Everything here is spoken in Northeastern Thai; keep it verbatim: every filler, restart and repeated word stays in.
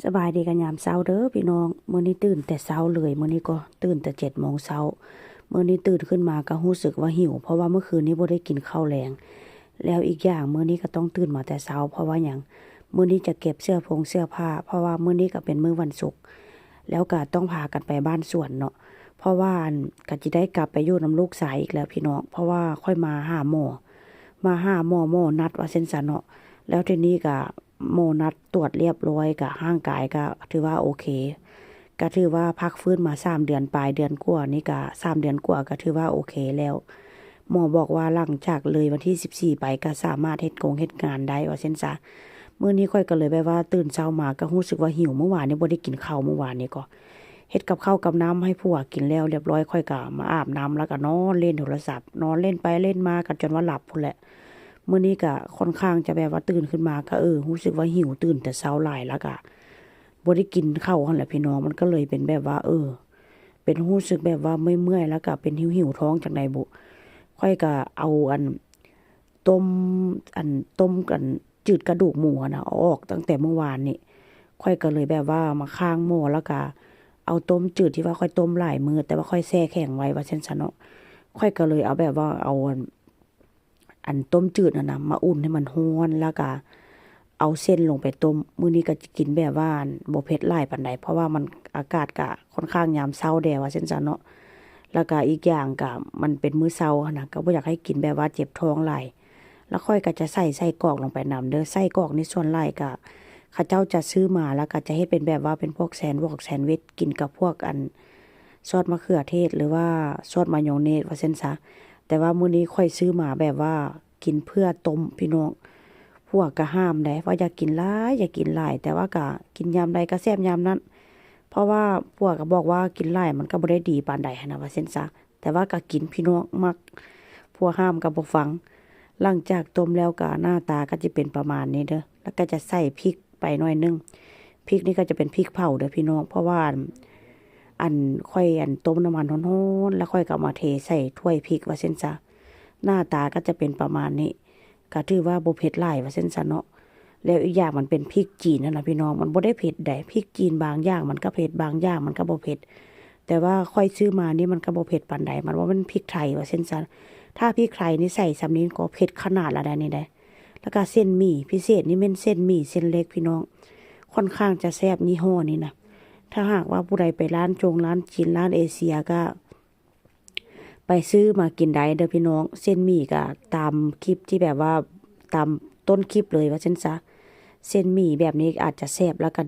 สบายดีกันยามเช้าเด้อพี่น้อง มื้อนี้ตื่นแต่เช้าเลย มื้อนี้ก็ตื่นแต่เจ็ดโมงเช้า มื้อนี้ตื่นขึ้นมาก็รู้สึกว่าหิว เพราะว่าเมื่อคืนนี้บ่ได้กินข้าวแลง แล้วอีกอย่างมื้อนี้ก็ต้องตื่นมาแต่เช้า เพราะว่าหยัง มื้อนี้จะเก็บเสื้อผงเสื้อผ้า เพราะว่ามื้อนี้ก็เป็นมื้อวันศุกร์ แล้วก็ต้องพากันไปบ้านสวนเนาะ เพราะว่าอัน ก็สิได้กลับไปอยู่นำลูกชายอีกแล้วพี่น้อง เพราะว่าข้อยมาหาหมอ มาหาหมอ หมอนัดว่าซั่นซะเนาะ แล้วทีนี้ก็หมอนัดตรวจเรียบร้อย ก็ร่างกายก็ถือว่าโอเค ก็ถือว่าพักฟื้นมาสามเดือนปลาย เดือนกว่านี่ก็ สามเดือนกว่าก็ถือว่าโอเคแล้ว หมอบอกว่าหลังจากเลยวันที่สิบสี่ไปก็สามารถเฮ็ดกงเฮ็ดงานได้ว่าซั่นซะ มื้อนี้ข้อยก็เลยแบบว่าตื่นเช้ามาก็รู้สึกว่าหิว เมื่อวานนี้บ่ได้กินข้าว เมื่อวานนี้ก็เฮ็ดกับข้าวกับน้ำให้ผัวกินแล้วเรียบร้อย ข้อยก็มาอาบน้ำแล้วก็นอนเล่นโทรศัพท์ นอนเล่นไปเล่นมาก็จนว่าหลับพู้นแหละ มื้อนี้ก็ค่อนข้างจะแบบว่าตื่นขึ้นมาก็ เออ รู้สึกว่าหิว ตื่นแต่เช้าหลายแล้วก็บ่ได้กินข้าวหั้นแหละพี่น้อง มันก็เลยเป็นแบบว่า เออ เป็นรู้สึกแบบว่าเมื่อยๆ แล้วก็เป็นหิวๆ ท้องจั่งใดบุ ข้อยก็เอาอัน ต้ม อัน ต้มอันจืดกระดูกหมูหั้นน่ะ เอาออกตั้งแต่เมื่อวานนี้ ข้อยก็เลยแบบว่ามาค้างหม้อ แล้วก็เอาต้มจืดที่ว่าข้อยต้มหลายมื้อ แต่ว่าข้อยแช่แข็งไว้ว่าซั่นซะเนาะ ข้อยก็เลยเอาแบบว่าเอาอัน อันต้มจืดหั้นน่ะ มาอุ่นให้มันร้อน แล้วก็เอาเส้นลงไปต้ม มื้อนี้ก็จะกินแบบว่าบ่เผ็ดหลายปานใด เพราะว่ามัน อากาศก็ค่อนข้างยามเช้าแด่ว่าซั่นซะเนาะ แล้วก็อีกอย่างก็มันเป็นมื้อเช้าหั้นน่ะ ก็บ่อยากให้กินแบบว่าเจ็บท้องหลาย แล้วข้อยก็จะใส่ไส้กรอกลงไปนำเด้อ ไส้กรอกนี่ส่วนหลายก็ เขาเจ้าจะซื้อมาแล้วก็จะเฮ็ดเป็นแบบว่าเป็นพวกแซนด์วิช แซนด์วิช กินกับพวกอัน ซอสมะเขือเทศ หรือว่าซอสมายองเนสว่าซั่นซะ แต่ว่ามื้อนี้ข้อยซื้อมาแบบว่ากินเพื่อต้มพี่น้อง ผัวก็ห้ามเด้ ว่าอย่ากินหลาย อย่ากินหลาย แต่ว่าก็กินยามใดก็แซ่บยามนั้น เพราะว่าผัวก็บอกว่ากินหลายมันก็บ่ได้ดีปานใดหั้นน่ะว่าซั่นซะ แต่ว่าก็กินพี่น้อง มัก ผัวห้ามก็บ่ฟัง หลังจากต้มแล้วก็หน้าตาก็จะเป็นประมาณนี้เด้อ แล้วก็จะใส่พริกไปหน่อยหนึ่ง พริกนี่ก็จะเป็นพริกเผาเด้อพี่น้อง เพราะว่าอัน อันข้อยอันต้มน้ำมันร้อนๆ แล้วข้อยก็เอามาเทใส่ถ้วยพริกว่าซั่นซะ หน้าตาก็จะเป็นประมาณนี้ ก็ถือว่าบ่เผ็ดหลายว่าซั่นซะเนาะ แล้วอีกอย่างมันเป็นพริกจีนหั้นน่ะพี่น้อง มันบ่ได้เผ็ดใด พริกจีนบางอย่างมันก็เผ็ด บางอย่างมันก็บ่เผ็ด แต่ว่าข้อยซื้อมานี่มันก็บ่เผ็ดปานใด มันว่ามันพริกไทยว่าซั่นซะ ถ้าพริกไทยนี่ใส่ส่ำนี้ก็เผ็ดขนาดละได้นี่ได้ แล้วก็เส้นหมี่พิเศษนี่แม่นเส้นหมี่เส้นเล็กพี่น้อง ค่อนข้างจะแซ่บยี่ห้อนี้นะ ถ้าหากว่าผู้ใดไปร้านจงร้านจีนร้านเอเชียก็ ไปซื้อมากินได้เด้อพี่น้อง เส้นหมี่ก็ตามคลิปที่แบบว่าตามต้นคลิปเลยว่าซั่นซะ เส้นหมี่แบบนี้อาจจะแซ่บแล้วก็